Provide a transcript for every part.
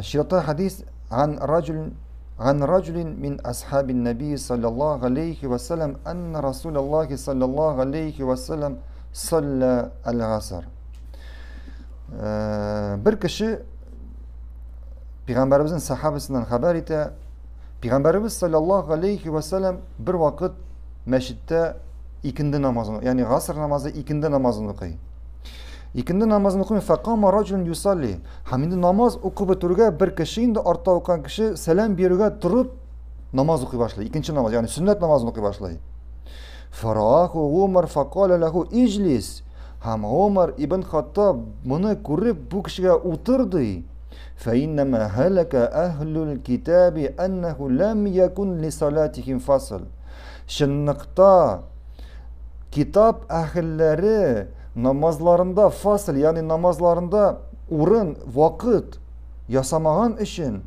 Чиратта хадис عن رجل عن رجل من أصحاب النبي صلى الله عليه وسلم أن رسول الله صلى الله عليه وسلم صلى العصر. Бер кеше Пәйгамбәребезнең сахабасыннан хәбәр итә. Пәйгамбәребез саллаллаһу алейхи ва саллям бер вакыт мәчеттә икенде намазын, ягъни гаср намазы икенде намазын укый. Икенде намазын укый, факама раджулун юсалли. Һәм инде намаз укып бетерүгә бер кеше инде артта укыган кеше сәлам бирүгә торып намаз укый башлый. Икенче намаз, ягъни сөннәт намазын укый башлый. Фараху Умар факала лаху иҗлис. Һәм Умар ибн Хаттаб моны күреп бу кешегә утыр ди. Фәиннәмә һәләкә әһлүл китаби әннәһу ләм якун ли салатихим фасл. Чынлыкта китап әһелләре намазларында фасл, ягъни намазларында урын, вакыт ясамаган өчен,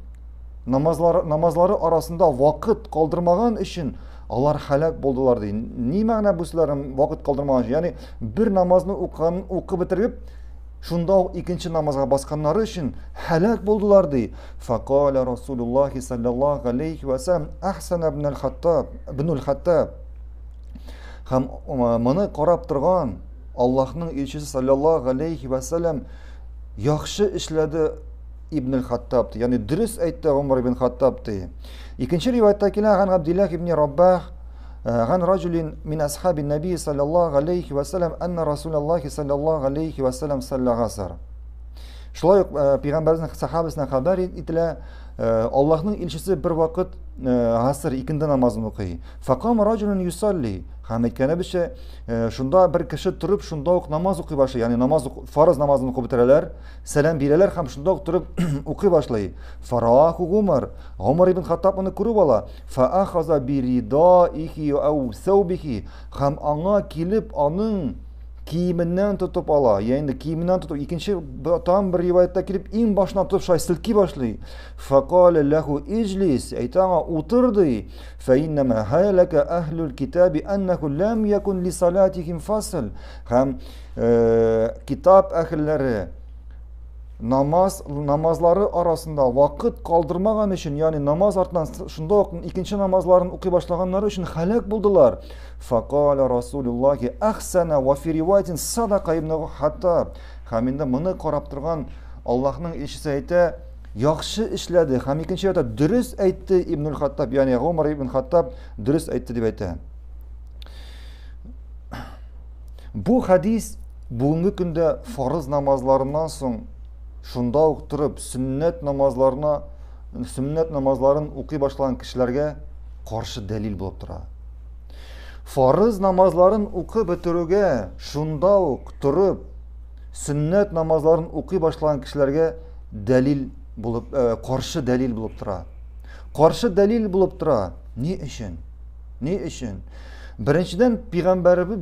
намазлары, намазлары арасында вакыт калдырмаган өчен алар һәлак булдылар ди. Ни мәгънә бу сүзләрнең вакыт калдырмаган өчен? Ягъни бер намазны укыган, укып бетереп, шунда ук икенче намазга басканнары өчен һәлак булдылар ди. Факала Расулуллахи саллаллаху алейхи ва саллям ахсана ибн аль-Хаттаб, ибн аль-Хаттаб. Һәм моны карап торган Аллаһның илчесе саллаллаху алейхи ва саллям яхшы эшләде Ибн аль-Хаттаб, ягъни дөрес әйтте Умар ибн Хаттаб ди. Икенче риваятта килә ган Габдуллах ибн Раббах ган раджулин мин асхаби наби саллаллаху алейхи ва саллям анна Расулаллахи саллаллаху алейхи ва саллям салла гаср. Шулай ук пәйгамбәребезнең сахабасына хәбәр ителә, Аллаһның илчесе бер вакыт гаср икенде намазын укый. Факам раджулун юсалли. Һәм әйткәнебезчә, шунда бер кеше торып, шунда ук намаз укый башлый. Ягъни намаз фарыз намазын укып бетерәләр, сәлам бирәләр һәм шунда ук торып укый башлый. Фарааху Умар. Умар ибн Хаттаб моны күреп ала. Фаахаза биридаихи ау сәүбихи. Һәм аңа килеп аның киеменнән тотып ала. Я инде киеменнән тотып, икенче тагын бер риваятта килеп, иң башына тотып шулай селки башлый. Факале ләху иҗлис, әйтә аңа утыр ди. Фәиннәмә һәләкә әһлүл китаби әннәһу ләм якун ли салатихим фасл. Һәм китап әһелләре намаз намазлары арасында вакыт калдырмаган өчен, ягъни намаз артыннан шунда ук икенче намазларын укый башлаганнары өчен һәлак булдылар. Факала Расулуллахи ахсана ва фи риваятин садака ибн Хаттаб. Һәм инде моны карап торган Аллаһның илчесе әйтә, яхшы эшләде һәм икенче риваятта дөрес әйтте Ибн Хаттаб, ягъни Гумар ибн Хаттаб дөрес әйтте дип әйтә. Бу хадис бүгенге көндә фарыз намазларыннан соң шунда ук торып сөннәт намазларына сөннәт намазларын укый башлаган кешеләргә каршы дәлил булып тора. Фарыз намазларын укып бетерүгә шунда ук торып сөннәт намазларын укый башлаган кешеләргә дәлил булып э, каршы дәлил булып тора. Каршы дәлил булып тора. Ни өчен? Ни өчен? Беренчедән, пәйгамбәребез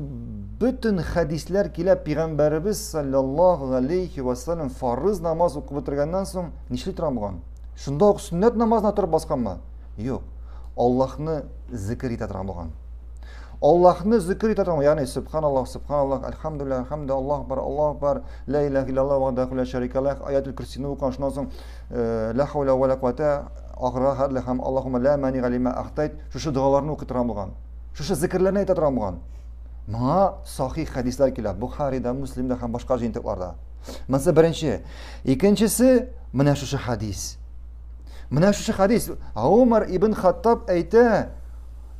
бөтен хәдисләр килә, пәйгамбәребез саллаллаһу алейхи ва саллям фарыз намаз укып бетергәннән соң нишли торган булган? Шунда ук сөннәт намазына торып басканмы? Юк. Аллаһны зикер итә торган булган. Аллаһны зикер итә торган, ягъни субханаллах, субханаллах, альхамдулиллах, альхамдулиллах, Аллаһ акбар, Аллаһ акбар, ла илаһа иллаллах вахдаху ла шарика лах, аятул курсины укыган, шуннан соң ла хауля ва ла куата ахырга хәтле һәм Аллаһумма ла манига лима ахтайт, шушы догаларны укый торган булган. Шушы зикерләрне әйтә торган булган. Моңа сахих хәдисләр килә, Бухарида, Муслимда һәм башка җыентыкларда. Монысы беренче. Икенчесе менә шушы хәдис. Менә шушы хәдис. Умар ибн Хаттаб әйтә,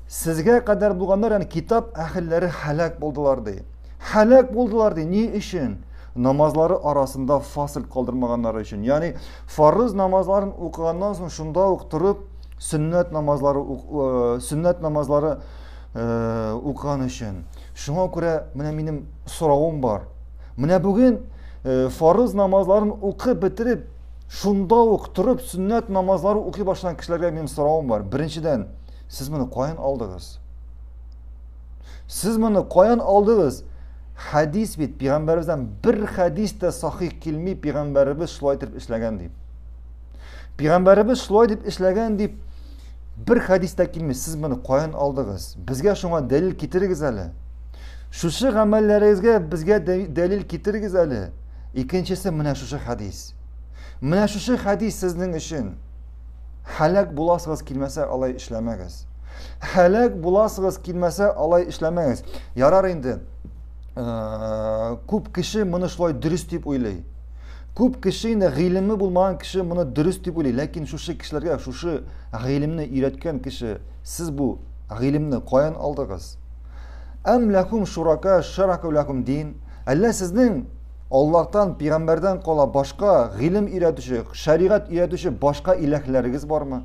сезгә кадәр булганнар, ягъни китап әһелләре һәлак булдылар ди. Һәлак булдылар ди. Ни өчен? Намазлары арасында фасыл калдырмаганнары өчен. Ягъни фарыз намазларын укыганнан соң шунда ук торып сөннәт намазлары э, сөннәт намазлары э, укыган өчен. Шуңа күрә менә минем соравым бар. Менә бүген э, фарыз намазларын укып бетереп, шунда ук торып сөннәт намазлары укый башлаган кешеләргә минем соравым бар. Беренчедән, сез моны каян алдыгыз? Сез моны каян алдыгыз? Хәдис бит пәйгамбәребездән бер хәдис тә сахих килми, пәйгамбәребез шулай итеп эшләгән дип. Пәйгамбәребез шулай дип эшләгән дип бер хәдис тә килми. Сез моны каян алдыгыз? Безгә шуңа дәлил китерегез әле. Шушы гамәлләрегезгә безгә дәлил китерегез әле. Икенчесе менә шушы хәдис. Менә шушы хәдис сезнең өчен. Һәлак буласыгыз килмәсә, алай эшләмәгез. Һәлак буласыгыз килмәсә, алай эшләмәгез. Ярар инде. Э, күп кеше моны шулай дөрес дип уйлый. Күп кеше инде гыйлеме булмаган кеше моны дөрес дип уйлый. Ләкин шушы кешеләргә шушы гыйлемне өйрәткән кеше, сез бу гыйлемне каян алдыгыз? Әм ләхум шурака шараку ләхум дин. Әллә сезнең Аллаһтан, пәйгамбәрдән кала башка гыйлем өйрәтүче, шәригать өйрәтүче башка иләһләрегез бармы?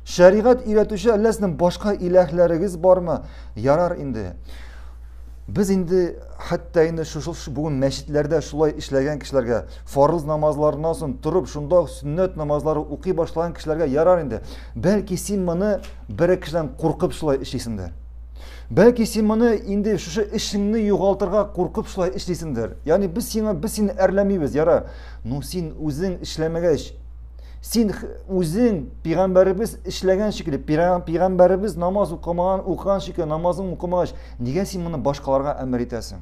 Шәригать өйрәтүче әллә сезнең башка иләһләрегез бармы? Ярар инде. Без инде хәтта инде шушы бүген мәчетләрдә шулай эшләгән кешеләргә, фарыз намазларыннан соң торып, шунда сөннәт намазлары укый башлаган кешеләргә ярар инде. Бәлки син моны бер кешедән куркып шулай эшлисеңдер. Бәлки син моны инде шушы эшеңне югалтырга куркып шулай эшлисеңдер. Ягъни без сиңа без сине әрләмибез, яра. Но син үзең эшләмәгәч, син үзең пәйгамбәребез эшләгән шикелле, пәйгамбәребез намаз укымаган, укыган шикелле намазың укымагач, нигә син моны башкаларга әмер итәсең?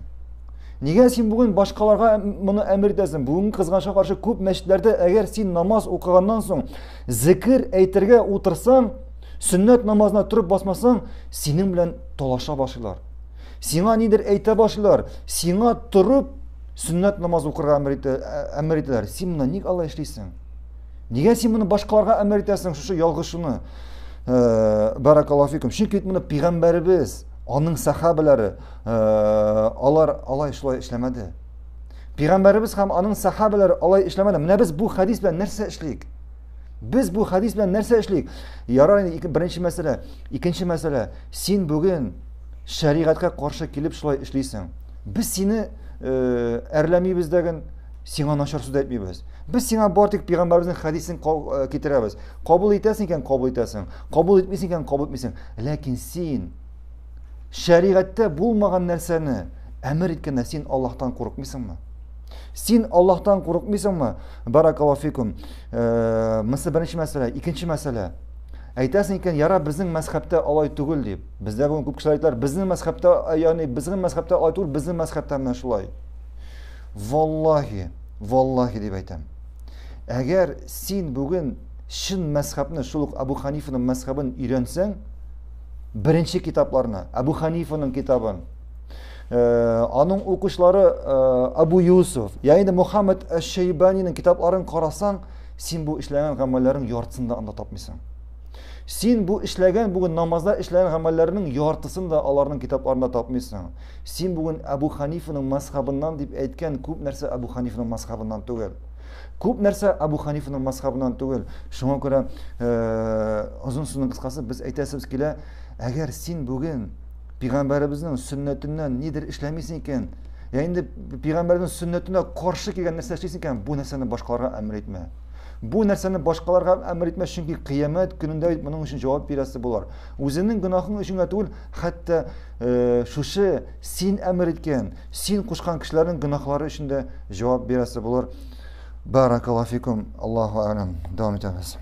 Нигә син бүген башкаларга моны әмер итәсең? Бүген кызганычка каршы күп мәчетләрдә әгәр син намаз укыганнан соң зикер әйтергә утырсаң, Сөннәт намазына торып басмасаң, синең белән талаша башлыйлар. Сиңа нидер әйтә башлыйлар. Сиңа торып сөннәт намаз укырга әмер итә, әмер итәләр. Син моны ник алай эшлисең? Нигә син моны башкаларга әмер итәсең, шушы ялгышуны? Э, баракаллаһу фикум. Чөнки бит моны пәйгамбәребез, аның сахабалары, э, алар алай шулай эшләмәде. Пәйгамбәребез һәм аның сахабалары алай эшләмәде. Менә без бу хәдис белән нәрсә эшлик? Без бу хәдис белән нәрсә эшлик? Ярар инде беренче мәсьәлә. Икенче мәсьәлә. Син бүген шәригатькә каршы килеп шулай эшлисең. Без сине э, әрләмибез дәген, сиңа начар сүз әйтмибез. Без сиңа бар тик пәйгамбәребезнең хәдисен э, китерәбез. Кабул итәсең икән, кабул итәсең. Кабул итмисең икән, кабул итмисең. Ләкин син шәригатьтә булмаган нәрсәне әмер иткәндә син Аллаһтан курыкмыйсыңмы? Син Аллаһтан курыкмыйсыңмы? Баракаллаһу фикум. Э, Мысы беренче мәсьәлә, икенче мәсьәлә. Әйтәсең икән, яра безнең мәзхәбтә алай түгел дип. Бездә бүген күп кешеләр әйтәләр, безнең мәзхәбтә, ягъни безнең мәзхәбтә алай түгел, безнең мәзхәбтә менә шулай. Валлаһи, валлаһи дип әйтәм. Әгәр син бүген чын мәзхәбне, шул ук Абу Ханифаның мәзхәбен өйрәнсәң, беренче китапларны, Абу Ханифаның китабын, Э, аның укучылары э, Абу Юсуф, я инде Мухаммад Әш-Шәйбаниның китапларын карасаң, син бу эшләгән гамәлләрнең яртысын да анда тапмыйсың. Син бу эшләгән бүген намазда эшләгән гамәлләрнең яртысын да аларның китапларында тапмыйсың. Син бүген Абу Ханифаның мазхабыннан дип әйткән күп нәрсә Абу Ханифаның мазхабыннан түгел. Күп нәрсә Абу Ханифаның мазхабыннан түгел. Шуңа күрә э, озын сүзнең кыскасы без әйтәсебез килә, әгәр син бүген Пәйгамбәребезнең сөннәтеннән нидер эшләмисең икән, я инде пәйгамбәрнең сөннәтенә каршы килгән нәрсә эшлисең икән, бу нәрсәне башкаларга әмер итмә. Бу нәрсәне башкаларга әмер итмә, чөнки кыямәт көнендә бит моның өчен җавап бирәсе булыр. Үзеңнең гөнаһың өчен генә түгел, хәтта э, шушы син әмер иткән, син кушкан кешеләрнең гөнаһлары өчен дә җавап бирәсе булыр. Баракаллаһу фикум. Аллаһу алам. Дәвам итәбез.